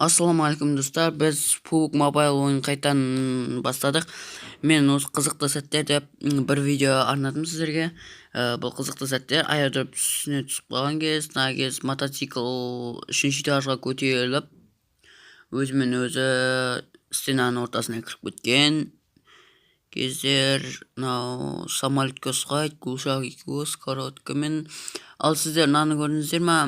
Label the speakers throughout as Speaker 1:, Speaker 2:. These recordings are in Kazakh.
Speaker 1: Ассалаумағалейкум, достар! Біз PUBG Mobile ойынын қайтадан бастадық. Мен осы қызықты сәттер деп бір видео арнадым сіздерге. Бұл қызықты сәттер: аэродроп үстіне түсіп қалған кез, мына кез мотоцикл үшінші этажға көтеріліп, өзімен өзі стенаның ортасына кіріп кеткен кездер, мынау самолетке ұқсайды, глушак екеуі сковородкамен. Ал сіздер мынаны көрдіңіздер ма?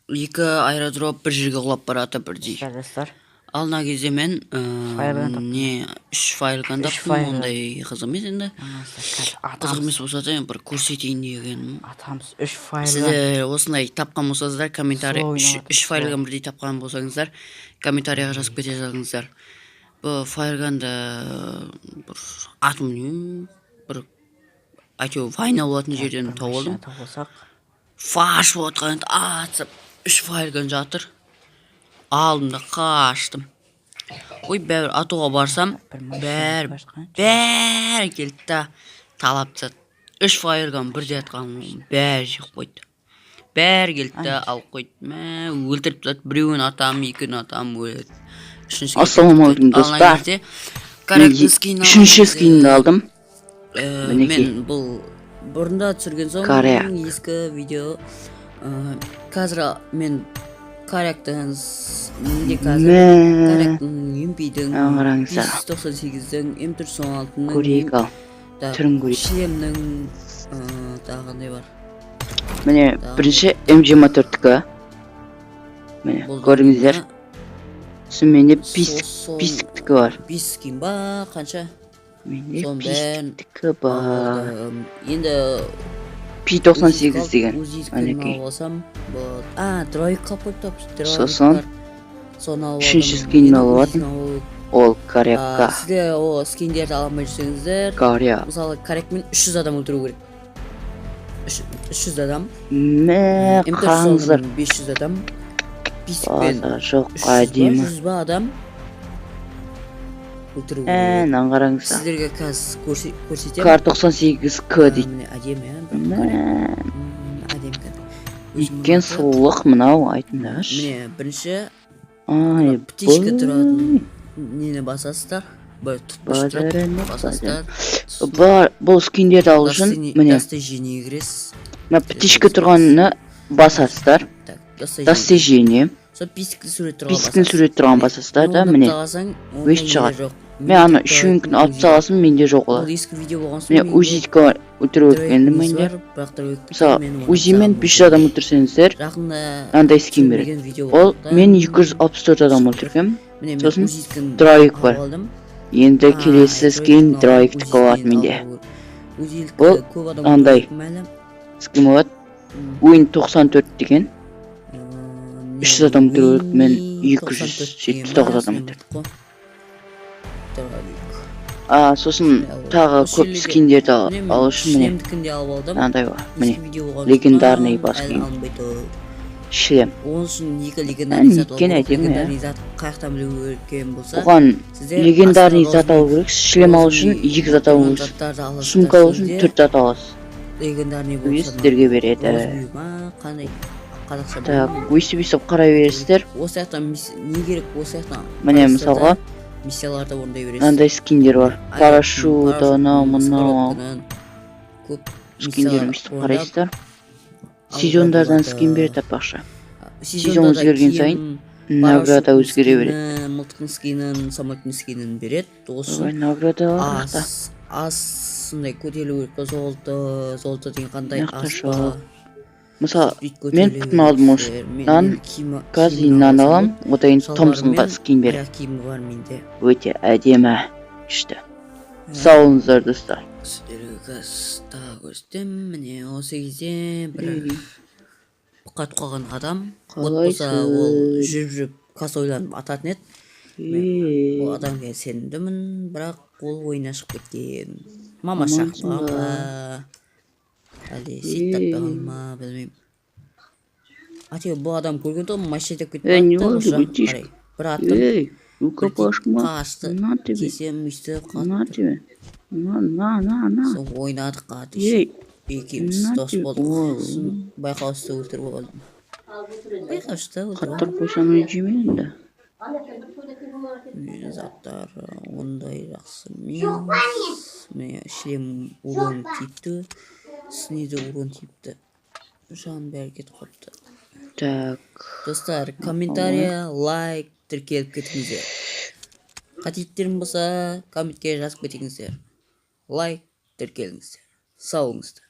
Speaker 1: Екі аэродроп бір жерге құлап барады бірдей.
Speaker 2: Достар.
Speaker 1: Ал мына кезде мен
Speaker 2: Фаербен таптым.
Speaker 1: Не, үш фаербен
Speaker 2: Үш
Speaker 1: таптым.
Speaker 2: Фаербен.
Speaker 1: Ондай қызық емес енді, қызық емес болса да, енді бір көрсетейін дегенім.
Speaker 2: Атамыз, үш фаербен.
Speaker 1: Сіздер осындай тапқан болсаңыздар, комментарий
Speaker 2: Slow
Speaker 1: үш,
Speaker 2: ойнап
Speaker 1: үш
Speaker 2: жатырмыз.
Speaker 1: Фаербен бірдей тапқан болсаңыздар, комментарийға жазып кете жазыңыздар. Бұл фаерганды бір атын білмеймін, бір әйтеуір война болатын жерден тауып алдым.
Speaker 2: Тауып алсақ.
Speaker 1: Фаш болып жатқан еді, атсып үш фаерган жатыр, алдым да қаштым. Ой, бәрі атуға барсам,
Speaker 2: Бір машина
Speaker 1: бәрі
Speaker 2: бара жатқан.
Speaker 1: бәрі келді да талап тастады. Үш фаерган бірдей атқан, бәрі жеп қойды, бәрі келді да алып қойды. Мә, өлтіріп тастады. Біреуін атамын, екеуін атамын, өледі, үшіншісі.
Speaker 3: Ассалаумағалейкум,
Speaker 1: Ал ана
Speaker 3: достар.
Speaker 1: кезде
Speaker 3: Мен
Speaker 1: корректный скин алған
Speaker 3: үшінші
Speaker 1: кезде,
Speaker 3: скинді алдым. Мінекей.
Speaker 1: Мен бұл бұрында түсірген соң
Speaker 3: Коряк.
Speaker 1: ескі видео. Қазір мен коряктың менде қазір
Speaker 3: Мә,
Speaker 1: коряктың, юмпидің,
Speaker 3: қараңыздар.
Speaker 1: 598-дің, М416-ның,
Speaker 3: Көрейік ал. Түрін көрейік.
Speaker 1: Шлемнің, тағы қандай бар?
Speaker 3: Міне, бірінші М24-тікі. Міне,
Speaker 1: Бұл
Speaker 3: көрдіңіздер. Сосын менде пис
Speaker 1: Сосын
Speaker 3: пистиктікі бар.
Speaker 1: Бес скин ба, қанша?
Speaker 3: Менде
Speaker 1: Соның бәрін
Speaker 3: пистиктікі бар.
Speaker 1: алдым. Енді
Speaker 3: Пи 98 деген.
Speaker 1: Узискіні
Speaker 3: Мінекей.
Speaker 1: алып алсам болады. А, дровик қалып қойыпты, дровик
Speaker 3: Сосын
Speaker 1: бар. Соны алып
Speaker 3: үшінші
Speaker 1: алдым.
Speaker 3: скинін
Speaker 1: Енді
Speaker 3: алып
Speaker 1: узисін
Speaker 3: алдым.
Speaker 1: алу.
Speaker 3: Ол корякка.
Speaker 1: Сіздер о скиндерді ала алмай жүрсеңіздер,
Speaker 3: Коряк.
Speaker 1: мысалы, корякмен 300 адам өлтіру керек, 300 адам.
Speaker 3: Мә, қараңыздар.
Speaker 1: М4 500 адам, писікпен
Speaker 3: Базар жоқ,
Speaker 1: 300 ба,
Speaker 3: әдемі.
Speaker 1: 100 ба адам өлтіру
Speaker 3: Ә,
Speaker 1: керек.
Speaker 3: мынаны қараңыздар.
Speaker 1: Сіздерге қазір көрсетемін.
Speaker 3: Кар 98 К дейді.
Speaker 1: Міне, әдемі, иә, бір
Speaker 3: Мә,
Speaker 1: коряк. Әдемі екен. Өзім
Speaker 3: неткен
Speaker 1: ұнады.
Speaker 3: сұлулық мынау, айтыңдаршы.
Speaker 1: Міне, бірінші
Speaker 3: Ай,
Speaker 1: птичка тұратын нені басасыздар, былай тұтқыш тұрады,
Speaker 3: Базарына.
Speaker 1: басасыздар.
Speaker 3: Бар, бұл скиндерді алу үшін міне,
Speaker 1: Достижение кіресіз.
Speaker 3: мына птичка тұрғанына басасыздар.
Speaker 1: Так, достижение.
Speaker 3: Достижение.
Speaker 1: Сол писіктің суреті тұрған.
Speaker 3: Писіктің суреті тұрған басасыздар да, міне. Өйстіп шығады. Мен ана үшеуінкін алып саласың, менде жоқ
Speaker 1: Ол
Speaker 3: олар.
Speaker 1: ескі видео болған соң,
Speaker 3: Міне,
Speaker 1: менде
Speaker 3: узидікі өлтіру керек енді
Speaker 1: дровиктің
Speaker 3: менде.
Speaker 1: бар, бірақ дровикті
Speaker 3: Мысалы,
Speaker 1: мен оны
Speaker 3: узимен
Speaker 1: тағы
Speaker 3: 500 адам өлтірсеңіздер,
Speaker 1: жақында
Speaker 3: мынандай скин береді.
Speaker 1: түсірмеген видео
Speaker 3: Ол
Speaker 1: болғандықтан.
Speaker 3: мен 264 адам өлтіргенмін.
Speaker 1: Міне, мен
Speaker 3: Сосын
Speaker 1: узиткін
Speaker 3: дровик
Speaker 1: алып
Speaker 3: бар.
Speaker 1: алдым.
Speaker 3: Енді
Speaker 1: А,
Speaker 3: келесі скин
Speaker 1: дровиктің алып,
Speaker 3: дровиктікі болады
Speaker 1: узиткін
Speaker 3: менде.
Speaker 1: алу керек. Узилікті
Speaker 3: Бұл
Speaker 1: көп адам
Speaker 3: андай
Speaker 1: өлтірген әлі.
Speaker 3: скин болады. Win 94 деген. 300 адам өлтіру керек, мен
Speaker 1: Win 94 деген
Speaker 3: 279
Speaker 1: ба,
Speaker 3: адам
Speaker 1: сондай
Speaker 3: өлтірдім.
Speaker 1: қой. Дровик.
Speaker 3: А, сосын тағы
Speaker 1: Осы
Speaker 3: көп
Speaker 1: жерлерге-
Speaker 3: скиндерді
Speaker 1: Міне, мен
Speaker 3: алу үшін, міне,
Speaker 1: шлемдікін де алып алдым.
Speaker 3: мынандай бар. Міне,
Speaker 1: Ескі видео болған
Speaker 3: легендарный
Speaker 1: соң
Speaker 3: бас
Speaker 1: әлі
Speaker 3: киім.
Speaker 1: алынбай тұр.
Speaker 3: Шлем.
Speaker 1: Ол үшін екі легендарный зат алу
Speaker 3: Неткен
Speaker 1: керек.
Speaker 3: әдемі, иә.
Speaker 1: Легендарный зат қай жақтан білу керек екен болса,
Speaker 3: Оған
Speaker 1: сіздер
Speaker 3: легендарный
Speaker 1: астына
Speaker 3: зат алу керек, шлем алу үшін
Speaker 1: розовый
Speaker 3: екі зат алу
Speaker 1: тұрған
Speaker 3: керек.
Speaker 1: заттарды аласыздар.
Speaker 3: Сумка алу үшін
Speaker 1: Сізде
Speaker 3: төрт зат аласыз.
Speaker 1: легендарный
Speaker 3: Өй,
Speaker 1: болып
Speaker 3: сіздерге береді.
Speaker 1: Розовый ма, қандай қазақша
Speaker 3: Так,
Speaker 1: білмеймін.
Speaker 3: өйстіп өйстіп қарай бересіздер.
Speaker 1: Осы жақтан не керек, осы жақтан
Speaker 3: Міне,
Speaker 1: қарайсыздар да,
Speaker 3: мысалға,
Speaker 1: миссияларды орындай бересіз.
Speaker 3: мынандай скиндер бар.
Speaker 1: Ай,
Speaker 3: Парашют, анау, мынау.
Speaker 1: сковородкадан көп
Speaker 3: Скиндерін
Speaker 1: миссиялар
Speaker 3: өйстіп
Speaker 1: орындап
Speaker 3: қарайсыздар.
Speaker 1: алуға
Speaker 3: Сезондардан
Speaker 1: болады.
Speaker 3: скин береді аппақша.
Speaker 1: Сезонда
Speaker 3: Сезон
Speaker 1: да
Speaker 3: өзгерген
Speaker 1: киім,
Speaker 3: сайын награда
Speaker 1: парашюттің
Speaker 3: өзгере береді.
Speaker 1: скині, мылтықтың скинін, самолеттің скинін береді. Осы
Speaker 3: Ой, награда бар
Speaker 1: ас
Speaker 3: мына.
Speaker 1: ас сондай көтерілу керек қой. Золото, золото деген қандай
Speaker 3: Мына жақта
Speaker 1: ас па?
Speaker 3: жоқ. Мысалы,
Speaker 1: Сөйтіп
Speaker 3: мен
Speaker 1: көтеріле
Speaker 3: бүтін алдым
Speaker 1: бересіздер. Мен
Speaker 3: осыдан,
Speaker 1: енді
Speaker 3: қазір
Speaker 1: киімін
Speaker 3: мынаны
Speaker 1: алсам
Speaker 3: аламын, одан кейін
Speaker 1: шалбарым
Speaker 3: Томпсонға
Speaker 1: мен
Speaker 3: скин береді.
Speaker 1: аяқ киімі бар менде.
Speaker 3: Өте әдемі, күшті. Сау болыңыздар, достар.
Speaker 1: Сіздерге қазір тағы көрсетемін. Міне, осы кезде бір қатып қалған адам от болса, ол
Speaker 3: Қалайсыз?
Speaker 1: жүріп жүріп касса ойланып ататын еді.
Speaker 3: Ей,
Speaker 1: Ол адамға сенімдімін, бірақ ол ойыннан шығып кеткен. Мама
Speaker 3: Амансың
Speaker 1: шақырған
Speaker 3: ба?
Speaker 1: ба, әлде сет таппаған ма, білмеймін. Әйтеуір бұл адам көрген тұғын, машина айдап кетіп
Speaker 3: Ей, не
Speaker 1: барады да,
Speaker 3: болды,
Speaker 1: осы жаққа
Speaker 3: братишка?
Speaker 1: қарай бір аттым,
Speaker 3: Ей, рукопашка ма?
Speaker 1: қашты.
Speaker 3: На тебе.
Speaker 1: Кесем өйстіп
Speaker 3: На
Speaker 1: қатты.
Speaker 3: тебе. На, на, на, на.
Speaker 1: Соң ойнадық қатты.
Speaker 3: Ей,
Speaker 1: Екеуміз
Speaker 3: на
Speaker 1: дос
Speaker 3: тебе.
Speaker 1: болдық.
Speaker 3: Ой,
Speaker 1: Сосын байқаусызда өлтіріп алдым, байқаусызда өлтіріп алдым.
Speaker 3: Қаттырып қойсам, не жеймін енді.
Speaker 1: Міне, заттар ондай жақсы емес. Міне, шлем урон тиіпті, үстіне де урон тиіпті, жан бәрі кетіп қалыпты.
Speaker 3: Так.
Speaker 1: Достар, комментария, лайк, тіркеліп кетіңіздер. Қателіктерім болса, комментке жазып кетіңіздер. Лайк, тіркеліңіздер. Сау болыңыздар.